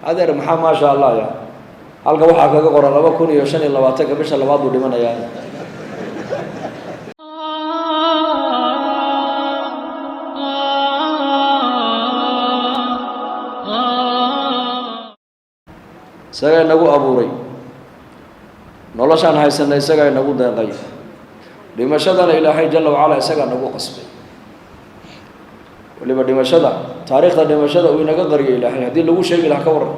Adeer, maxaa maasha Allah ya? Halka waxaa kaga qoran 2025-ka bisha labaad buu dhimanayaa. Isagaa inagu abuuray, noloshaan haysanna isagaa inagu deeqay, dhimashadana Ilaahay jala wacala isagaa nagu qasbay. Waliba dhimashada, taariikhda dhimashada uu inaga qariyay Ilaahay, haddii lagu sheegi lahaa, ka waran?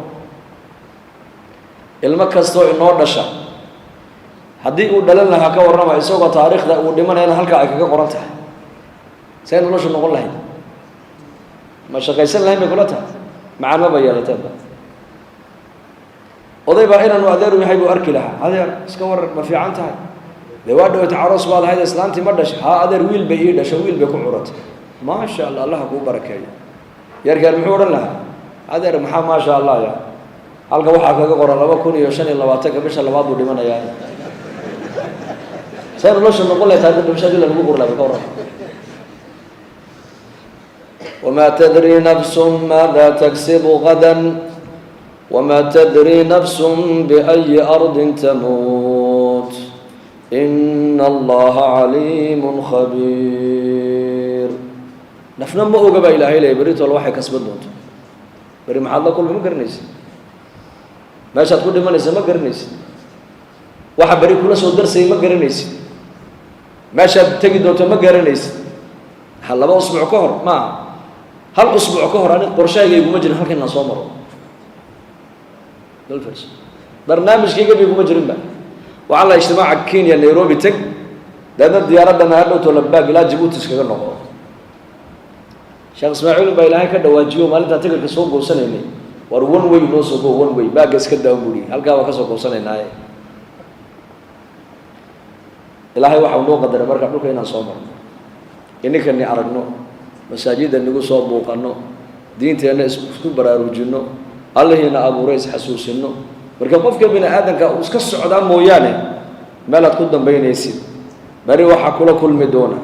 Ilmo kastoo inoo dhasha haddii uu dhalan lahaa, ka warrama, isagoo taariikhda uu dhimanayana halkaa ay kaga qoran tahay, say noloshu noqon lahayd? Ma shaqaysan lahayn bay kula tahay? Macaan maba yeelateenba. Oday baa inaanu adeeru yahay buu arki lahaa. "Adeer, iska waran, ma fiican tahay? Dee waa dhawata, caroos baad ahayd, islaantii ma dhashay?" "Haa adeer, wiil bay ii dhasho, wiil bay ku curatay." "Maasha Allah, Allaha kuu barakeeyo." Yarkaan muxuu odhan lahaa? "Adeer, maxaa maasha Allah ya? Halka waxaa kaga qoran 2025-ka bisha labaad buu dhimanayaa." See nolosha noqon lahay taarikhda dhimasho hadii lalagu qori lahaa, ka warran? وما تدري نفس ماذا تكسب غدا وما تدري نفس بأي أرض تموت إن الله عليم خبير. Nafna ma oga baa Ilaahay leeyay berritol waxay kasban doonto. Beri maxaad la kulmi ma garanaysid, meeshaad ku dhimanaysa ma garanaysid, waxa beri kula soo darsayay ma garanaysid, meeshaad tegi doonto ma garanaysid. Ha 2 usbuuc ka hor maaha, hal usbuuc ka hor ani qorshahayga iguma jirin halkan inaan soo maro. Barnaamijkayga ba iguma jirinba. Waxaa la ijtimaaca Kenya, Nairobi teg, dabeedna diyaaradana hadhowto labaag ilaa Jabuuti iskaga noqo. Sheekh Ismaaciil baa Ilaahay ka dhawaajiyo maalintaan tigirka soo goosanaynay, "War one way noo soo go, one way baagga iska daa," buri, "halkaa baan kasoo goosanaynaaye." Ilaahay waxa uu noo qadaray marka dhulka inaan soo marno, ininkani aragno, masaajidda nagu soo buuqanno, diinteenna isku baraarujinno, Allihiina abuuray isxasuusino. Marka qofka bini aadamka uu iska socdaa mooyaane, meelaad ku dambaynaysid, beri waxaa kula kulmi doona,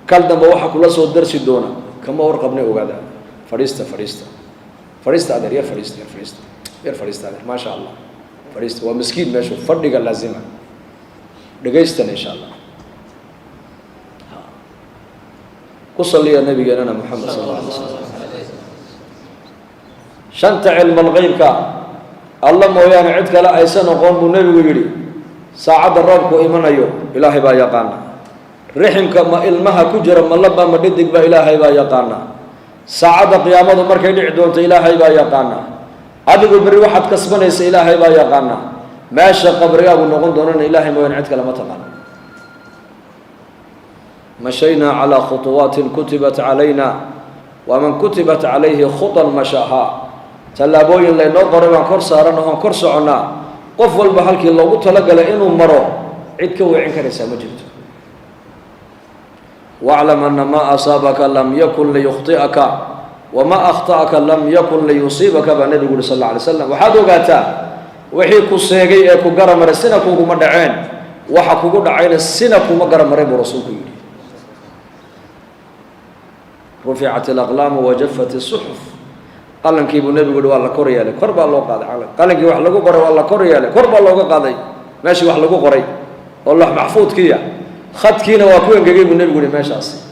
kal dambe waxaa kula soo darsi doona, kama warqabnay. Ogaada. Fadhiista, fadhiista, fadhiista adeer, yar fadhiista, yar fadhiista, yar fadhiista adeer. Maasha Allah, fadhiista. Waa miskiin meeshu fadhiga laazima. Dhegaystana insha Allah. Ku saliya nabigeenana Moxamed sal alla alay slam. Shanta cilmalgeybka Alla mooyaane cid kale aysan oqoon buu nebigu yidhi. Saacadda roobku imanayo Ilaahay baa yaqaana. Riximka ma ilmaha ku jira ma laba ma dhidig ba Ilaahay baa yaqaana. Saacadda qiyaamadu markay dhici doonto Ilaahay baa yaqaana. Adigu berri waxaad kasbanaysa Ilaahay baa yaqaana. Meesha qabrigaagu noqon doonana Ilaahay mooyaane cid kale ma taqaano. مشينا على خطوات كتبت علينا ومن كتبت عليه خطى مشاها. Tallaabooyin laynoo qoray baan kor saaran oon kor soconnaa. Qof walba halkii loogu talagalay inuu maro cid ka weecin karaysaa ma jirto. واعلم أن ما أصابك لم يكن ليخطئك وما أخطأك لم يكن ليصيبك baa nebigu uri sal alla alay slam. Waxaad ogaataa wixii ku seegay ee ku garamaray sina kuguma dhaceen, waxa kugu dhacayna sina kuma garamaray, buu rasuulku yidhi. رفعت الأقلام وجفت الصحف. Qalankii buu nebigu yihi waa la kor yeelay, kor baa loo qaaday. Qalankii wax lagu qoray waa la kor yeelay, kor baa looga qaaday meeshii wax lagu qoray oo loox maxfuudkiya. Khadkiina waa ku engegay, buu nebigu yihi meeshaasi.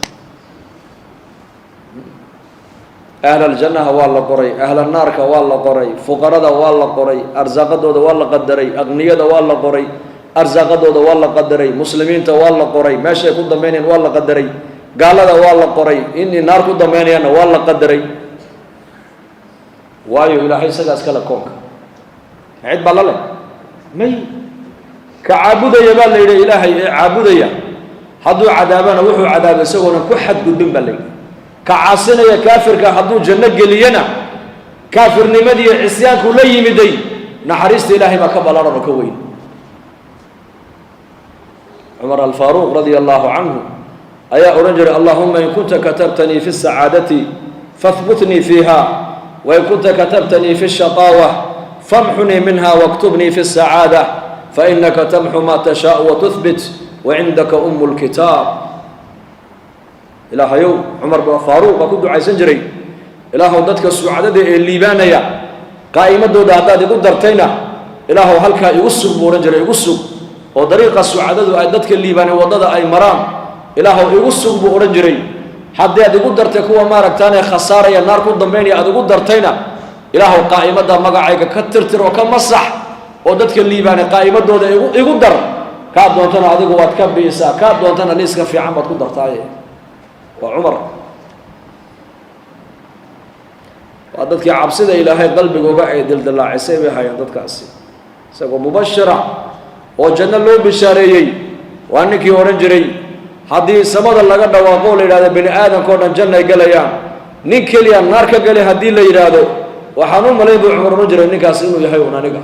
Ahlaljannaha waa la qoray, ahlanaarka waa la qoray, fuqarada waa la qoray, arsaaqadooda waa la qadaray, aqniyada waa la qoray, arsaaqadooda waa la qadaray, muslimiinta waa la qoray, meeshay ku dambaynayaan waa la qadaray, gaalada waa la qoray, inay naar ku dambaynayaanna waa la qadaray. Waayo, Ilaahay isagaa iskale koonka, cid baa la leh may. Ka caabudaya baa la yidhi Ilaahay ee caabudaya hadduu cadaabana wuxuu cadaabay isagoona ku xadgudbin, baa la yidhi. Ka caasinaya kaafirka hadduu janno geliyana, kaafirnimadiiyo cisyaanku la yimiday, naxariista Ilaahay baa ka ballaadhan oo ka weyn. Cumar Alfaaruuq radia allahu canhu ayaa odhan jiray: "اللهم إن كنت كتبتني في السعادة فاثبتني فيها، وإن كنت كتبتني في الشقاوة فامحني منها واكتبني في السعادة، فإنك تمحو ما تشاء وتثبت وعندك أم الكتاب." Ilaahayow, Cumar ba Faaruuq baa ku ducaysan jiray, Ilaahow dadka sucadada ee liibaanaya. Qaa'imadooda haddaad igu dartayna, Ilaahow halkaa igu sug buu odhan jiray, igu sug oo dariiqa sucadadu ay dadka liibaanay waddada ay maraan Ilaahow igu sug buu odhan jiray. Haddii aad igu dartay kuwa maaragtaane khasaaraya, naar ku dambaynaya aad igu dartayna, Ilaahow qaa'imadda magacayga ka tirtir oo ka masax, oo dadka liibaanay qaa'imadooda igu dar. Kaa doontana adigu waad ka biisaa, kaa doontana liiska fiican baad ku dartaaye. Waa Cumar, waa dadkii cabsida Ilaahay qalbigooga ay dildillaacisay bay hayeen dadkaasi. Isagoo mubashira oo janno loo bishaareeyey waa ninkii odhan jiray, haddii samada laga dhawaaqo oo la yidhahdo bini aadamka o dhan jannay gelayaan, nin keliya naar ka geli haddii la yidhaahdo, waxaan u malayn buu Cumar odhan jiray ninkaasi inuu yahay un aniga.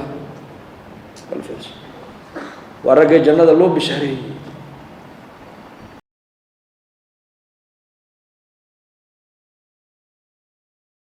Waa raggay jannada loo bishaareeyey.